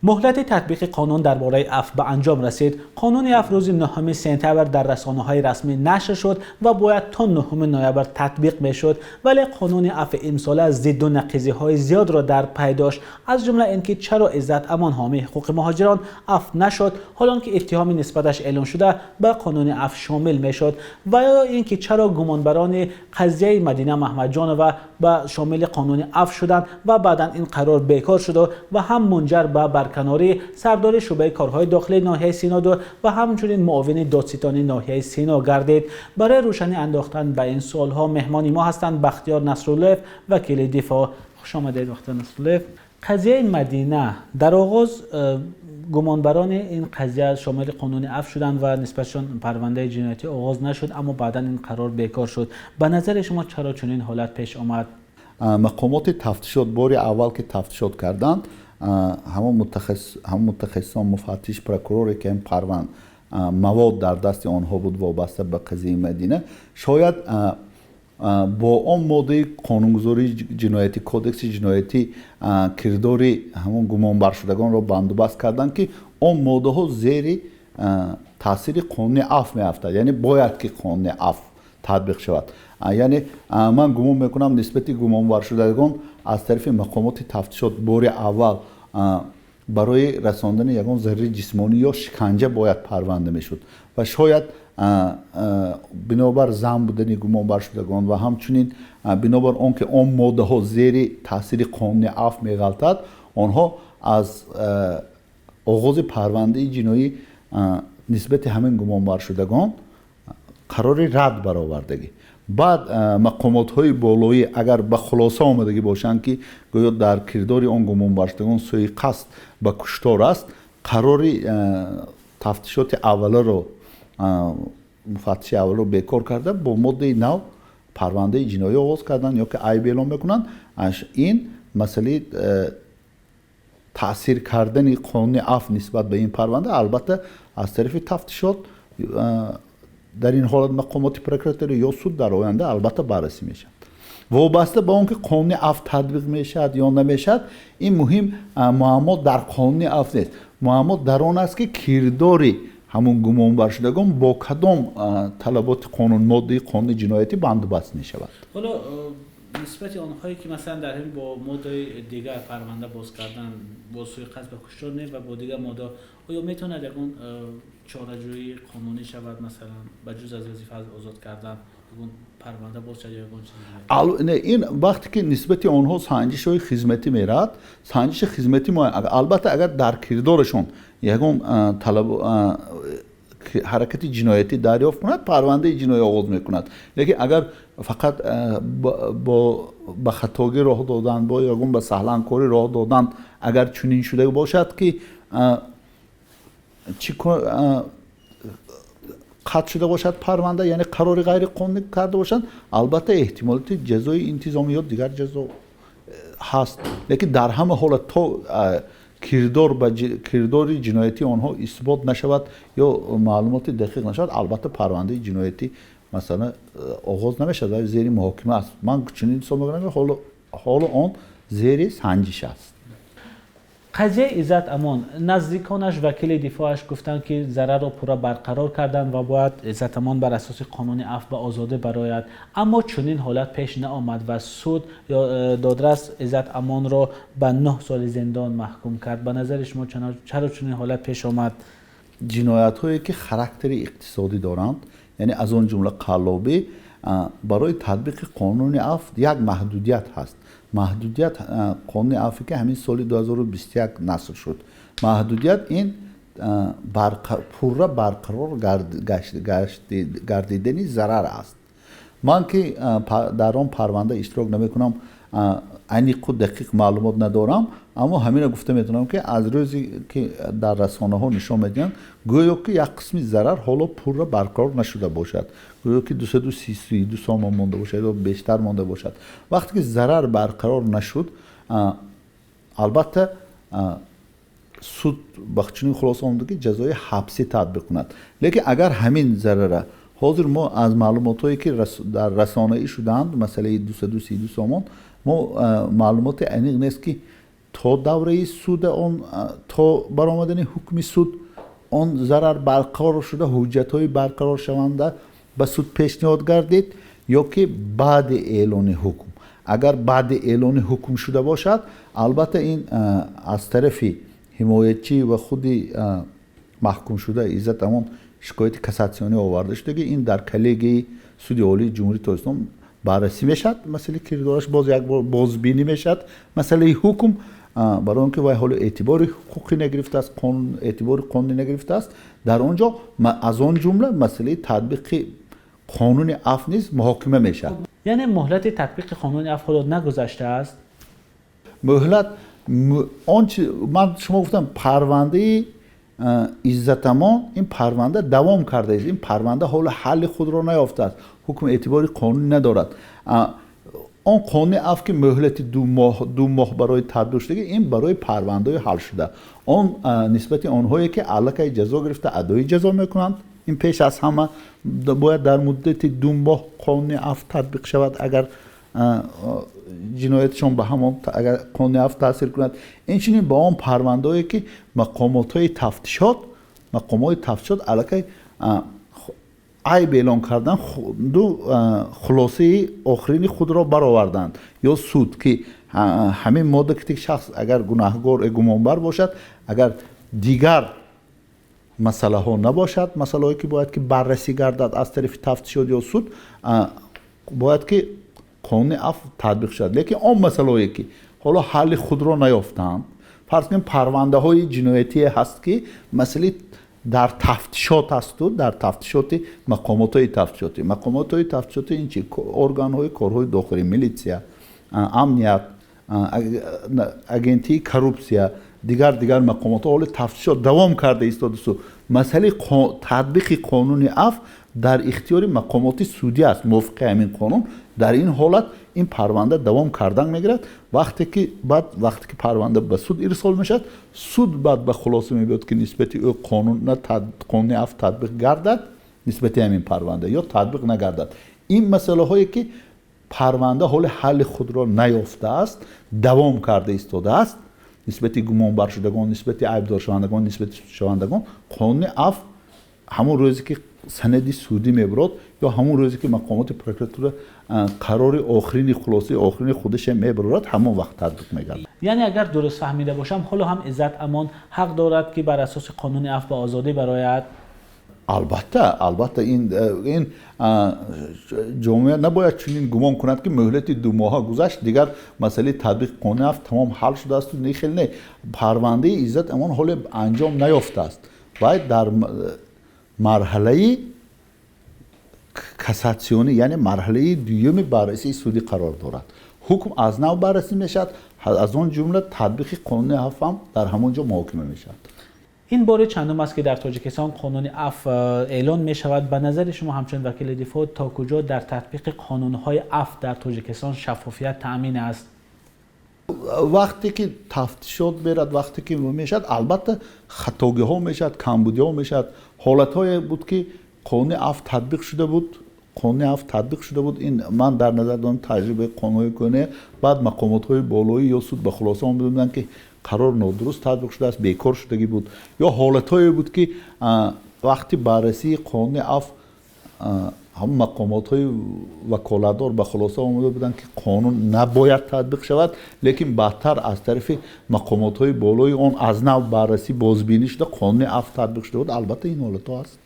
Муҳлати татбиқи қонун дар бораи афв ба анҷом расид. Қонуни афв рӯзи 9 сентябр дар расонаҳои расмӣ нашр шуд ва бояд то 9 ноябр татбиқ мешуд. Вале қонуни афви имсол зидду нақизиҳои зиёдро дар пай дошт, аз ҷумла инки чаро Иззат Амон, ҳомии ҳуқуқи муҳоҷирон, афв нашуд, ҳол он ки иттиҳоми нисбаташ эълон шуда ба қонуни афв шомил мешуд, ва ё инки чаро гумонбарони қазияи Мадина Муҳаммадҷонова ба шомили қонуни афв шуданд ва баъдан ин қарор бекор шуд ва ҳам манҷар ба барканории сардори шӯъбаи корҳои дохилии ноҳияи Сино ва ҳамчунин муовини додситони ноҳияи Сино гардид. Барои равшанӣ андохтан ба ин саволҳо меҳмони мо ҳастанд Бахтиёр Насруллоев, вакили дифоъ. Хуш омадед, Бахтиёр Насруллоев. Қазияи Мадина дар оғоз гумонбарони ин қазия шомили қонуни афв шуданд ва нисбаташон парвандаи ҷиноятӣ оғоз нашуд, аммо баъдан ин қарор бекор шуд. Ба назари шумо чаро чунин ҳолат пеш омад? Мақомоти тафтишот бори аввал ки тафтишот карданд, ҳамон мутахассисон, муфаттиш, прокуроре ки ин парванд мавод дар дасти онҳо буд вобаста ба қазияи Мадина, шояд бо он моддаи қонунгузории ҷиноятӣ, кодекси ҷиноятӣ кирдори ҳамон гумонбаршудагонро бандубаст карданд, ки он моддаҳо зери таъсири қонуни афв меафтад, яъне бояд ки қонуни афв татбиқ шавад. Яъне ман гумон мекунам, нисбати гумонбаршудагон аз тарафи мақомоти тафтишот бори аввал барои расондани ягон зарари ҷисмонӣ ё шиканҷа бояд парванда мешуд ва шояд бинобар зан будани гумонбаршудагон ва ҳамчунин бинобар он ки он моддаҳо зери таъсири қонуни афв меғалтад, онҳо аз оғози парвандаи ҷиноӣ нисбати ҳамин гумонбаршудагон қарори рад баровардагӣ. Баъд мақомотҳои болоӣ агар ба хулоса омадагӣ бошанд, ки гӯё дар кирдори он гумонбаршудагон сӯи қасд ба куштор аст, қарори тафтишоти авваларо, муфаттиши аввалро бекор карда, бо моддаи нав парвандаи ҷиноӣ оғоз карданд ё ки айб эълон мекунанд. Ин масъалаи таъсир кардани қонуни афв нисбат ба ин парванда албатта аз тарафи тафтишот, дар ин ҳолат мақомоти прокуратура ё суд дар оянда албатта баррасӣ мешавад. Вобаста ба он ки қонуни афв татбиқ мешавад ё намешавад, ин муҳим муаммо дар қонуни афв нест. Муаммо дар он аст, ки кирдори ҳамун гумонбаршудагон бо кадом талаботи қонун, моддаи қонуни ҷиноятӣ бандубаст мешавад. Ҳоло нисбати онҳое ки масалан дар ҳин бо моддаи дигар парванда боз кардан, бо сӯи қасд ба куштор не ва бо дигар модда, оё метавонад ягон чораҷӯии қонунӣ шавад, масалан ба ҷуз аз вазифа озод кардан ягон парванда боз шавад ё ягон чиз? Не, ин вақте ки нисбати онҳо санҷишҳои хизматӣ меравад, санҷиши хизматӣ албатта агар дар кирдорашон ягон талаб ҳаракати ҷиноятӣ дарёфт кунад, парвандаи ҷиноӣ оғоз мекунад. Лекин агар фақат бо ба хатогӣ роҳ додан, бо ягон ба саҳланкорӣ роҳ додан, агар чунин шуда бошад, ки чӣ қатъ шуда бошад парванда, яъне қарори ғайриқонунӣ карда бошанд, албатта эҳтимолияти ҷазои интизомӣ ё дигар ҷазо ҳаст. Лекин дар ҳама ҳолат то кирдор ба кирдори ҷиноятии онҳо исбот нашавад ё маълумоти дақиқ нашавад, албатта парвандаи ҷиноятӣ масалан оғоз намешавад ва зери муҳокима аст. Ман чунин ҳисоб мекунам, ки ҳоло он зери санҷиш аст. Қазияи Иззат Амон, наздиконаш, вакили дифоъаш гуфтанд, ки зарарро пурра барқарор карданд ва бояд Иззат Амон бар асоси қонуни афв ба озодӣ барояд. Аммо чунин ҳолат пеш наомад ва суд ё додрас Иззат Амонро ба 9 соли зиндон маҳкум кард. Ба назари шумо чаро чунин ҳолат пеш омад? Ҷиноятҳое ки характери иқтисодӣ доранд, яъне аз он ҷумла қаллобӣ, барои татбиқи қонуни афв як маҳдудият ҳаст. Маҳдудият қонуни афве ки ҳамин соли 2021 наср шуд, маҳдудият ин пурра барқарор гардидани зарар аст. Ман ки дар он парванда иштирок намекунам, аниқу дақиқ маълумот надорам, аммо ҳаминро гуфта метавонам, ки аз рӯзе ки дар расонаҳо нишон медиҳанд, гӯё ки як қисми зарар ҳоло пурра барқарор нашуда бошад, гӯё ки 232 сомон монда бошад ё бештар монда бошад. Вақте ки зарар барқарор нашуд, албатта суд ба чунин хулоса омада, ки ҷазои ҳабсӣ татбиқ кунад. Лекин агар ҳамин зарара ҳозир мо аз маълумотҳое ки дар расонаӣ шудаанд, масъалаи 232 сомон, мо маълумоти аниқ нест, ки То давраи суд он, то баромадани ҳукми суд он зарар барқарор шуда, ҳуҷҷатҳои барқароршаванда ба суд пешниҳод гардид ё ки баъди эълони ҳукм. Агар баъди эълони ҳукм шуда бошад, албатта, ин аз тарафи ҳимоятчӣ ва худи маҳкумшуда Иззат Амон шикояти кассатсионӣ оварда шуда, ки ин дар коллегияи Суди Олии Ҷумҳурии Тоҷикистон баррасӣ мешавад. Масъалаи кирдораш боз як бор бозбинӣ мешавад, масъалаи ҳукм, барои он ки вай ҳоло эътибори ҳуқуқӣ нагирифтааст, эътибори қонунӣ нагирифтааст. Дар он ҷо аз он ҷумла масъалаи татбиқи қонуни афв низ муҳокима мешавад. Яъне муҳлати татбиқи қонуни афв ҳоло нагузаштааст? Муҳлат он чи ман шумо гуфтам, парвандаи Иззатамон, ин парванда давом кардааст. Ин парванда ҳоло ҳалли худро наёфтааст, ҳукм эътибори қонунӣ надорад. Он қонуни афв, ки муҳлати 2 моҳ барои татбиқ шудагӣ, ин барои парвандаҳои ҳалшуда, он нисбати онҳое ки аллакай ҷазо гирифта, адои ҷазо мекунанд, ин пеш аз ҳама бояд дар муддати 2 моҳ қонуни афв татбиқ шавад, агар ҷиноятшон ба ҳамон, агар қонуни афв таъсир кунад. Инчунин ба он парвандаҳое ки мақомотҳои тафтишот аллакай айб эълон кардан, ду хулосаи охирини худро бароварданд ё суд, ки ҳамин модда, ки шахс агар гунаҳгор, гумонбар бошад, агар дигар масъалаҳо набошад, масъалаҳое ки бояд ки баррасӣ гардад аз тарафи тафтишот ё суд, бояд ки қонуни афв татбиқ шавад. Лекин он масъалаҳое ки ҳоло ҳалли худро наёфтаанд, фарз кунем, парвандаҳои ҷиноятие ҳаст, ки масъалаи дар тафтишот ҳасту дар тафтишоти мақомотҳои тафтишотӣ. Ин чи органҳои корҳои дохилӣ, милитсия, амният, агентии коррупсия, дигар мақомотҳо, ҳоли тафтишот давом карда истодасу масъалаи татбиқи қонуни афв дар ихтиёри мақомоти судӣ аст мувофиқи ҳамин қонун. Дар ин ҳолат ин парванда давом кардан мегирад. Вақте ки баъд, вақте ки парванда ба суд ирсол мешавад, суд баъд ба хулоса мебиёд, ки нисбати ӯ қонун, қонуни афв татбиқ гардад нисбати ҳамин парванда ё татбиқ нагардад. Ин масъалаҳое ки парванда ҳоли ҳалли худро наёфтааст, давом карда истодааст, нисбати гумонбаршудагон, нисбати айбдоршавандагон, нисбати судшавандагон қонуни афв ҳамон рӯзе ки санади судӣ мебурод ё ҳамон рӯзе ки мақомоти прокуратура қарори охирини, хулосаи охирини худаша мебарорад, ҳамон вақт татбиқ мегардад. Яъне агар дуруст фаҳмида бошам, ҳоло ҳам Иззат Амон ҳақ дорад, ки бар асоси қонуни афв ба озодӣ барояд? Албатта, ин ҷомеа набояд чунин гумон кунад, ки муҳлати 2 моҳа гузашт, дигар масъалаи татбиқи қонуни афв тамом ҳал шудааст. Не, хел не. Парвандаи Иззат Амон ҳоле анҷом наёфтааст, вай дар марҳалаи кассатсионӣ, яъне марҳалаи дуюми баррасии судӣ қарор дорад. Ҳукм аз нав баррасӣ мешавад, аз он ҷумла татбиқи қонуни афв ҳам дар ҳамон ҷо муҳокима мешавад. Ин бори чандум аст, ки дар Тоҷикистон қонуни афв эълон мешавад. Ба назари шумо, ҳамчун вакили дифоъ, то куҷо дар татбиқи қонунҳои афв дар Тоҷикистон шаффофият таъмин аст? Вақте ки тафтишот мерад, вақте ки мешавад, албатта, хатогиҳо мешавад, камбудиҳо мешавад. Ҳолатҳое буд, ки қонуни афв татбиқ шуда буд, ин ман дар назар дорам таҷрибаи қонунҳои кӯҳна. Баъд мақомотҳои болоӣ ё суд ба хулоса омада буданд, ки қарор нодуруст татбиқ шудааст, бекор шудагӣ буд. Ё ҳолатҳое буд, ки вақти баррасии қонуни афв ҳамон мақомотҳои ваколатдор ба хулоса омада буданд, ки қонун набояд татбиқ шавад, лекин баъдтар аз тарафи мақомотҳои болои он аз нав баррасӣ, бозбинӣ шуда, қонуни афв татбиқ шуда буд. Албатта, ин ҳолатҳо ҳаст.